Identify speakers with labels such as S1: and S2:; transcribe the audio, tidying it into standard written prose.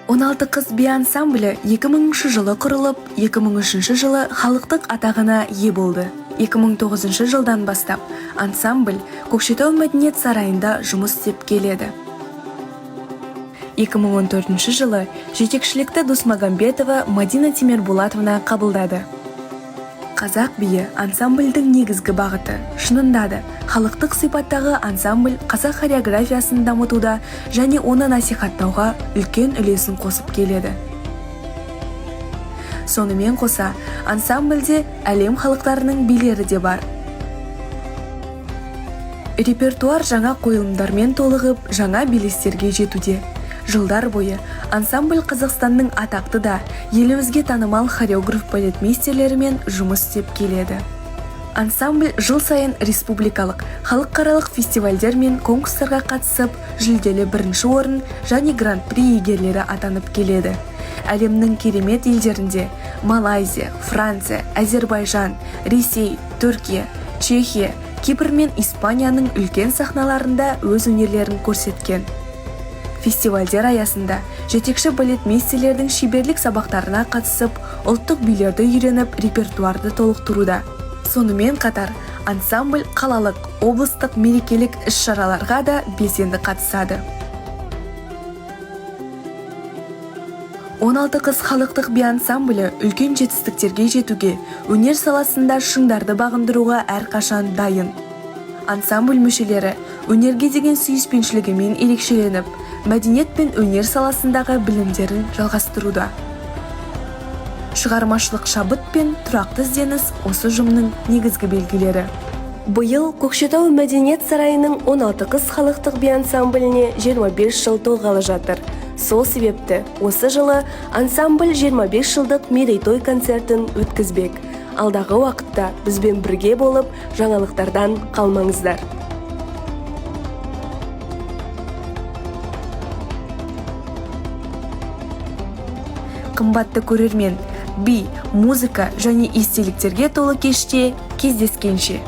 S1: 16 қыз би ансамблі 2000 жылы құрылып, 2003 жылы халықтық атағына ие болды. 2009 жылдан бастап ансамбль Көкшетау мәдениет сарайында жұмыс істеп келеді. 2014 жылы жетекшілікті Досмагамбетова Мадина Темирбулатовна қабылдады. Қазақ биі ансамбльдің негізгі бағыты. Шынында да, халықтық сипаттағы ансамбль қазақ хореографиясын дамытуда және оны насихаттауға үлкен үлесін қосып келеді. Сонымен қоса, ансамбльде әлем халықтарының билері де бар. Репертуар жаңа қойылымдармен толығып, жаңа белестерге жетуде. Жылдар бойы ансамбль Қазақстанның атақты да елімізге танымал хореограф балетмейстерлерімен жұмыс істеп келеді. Ансамбль жыл сайын республикалық, халықаралық фестивальдер мен конкурстарға қатысып, жүлделі бірінші орын және гран-при иегерлері атанып келеді. Әлемнің керемет елдерінде Малайзия, Франция, Әзербайжан, Ресей, Түркия, Чехия, Кипр мен Испанияның үлкен сахналарында өз өнерлерін көрсеткен. Фестивальдер аясында жетекші балетмейстерлердің шеберлік сабақтарына қатысып, ұлттық билерді үйреніп, репертуарды толықтыруда. Сонымен қатар, ансамбль қалалық, облыстық мерекелік іс-шараларға да белсенді қатысады. 16 қыз халықтық би ансамблі үлкен жетістіктерге жетуге, өнер саласында шыңдарды бағындыруға әрқашан дайын. Ансамбль мүшелері өнерге деген сүйіспеншілігімен ерекшеленіп, мәдениет пен өнер саласындағы білімдерін жалғастыруда. Шығармашылық шабыт пен тұрақты ізденіс осы ұжымның негізгі белгілері. Биыл Көкшетау мәдениет сарайының 16 қыз халықтық би ансамбліне 25 жыл толғалы жатыр. Сол себепті осы жылы ансамбль 25 жылдық мерейтой концертін өткізбек. Алдағы уақытта бізбен бірге болып, жаңалықтардан қалмаңыздар. Қымбатты көрермен, би, музыка және естеліктерге толы кеште кездескенше.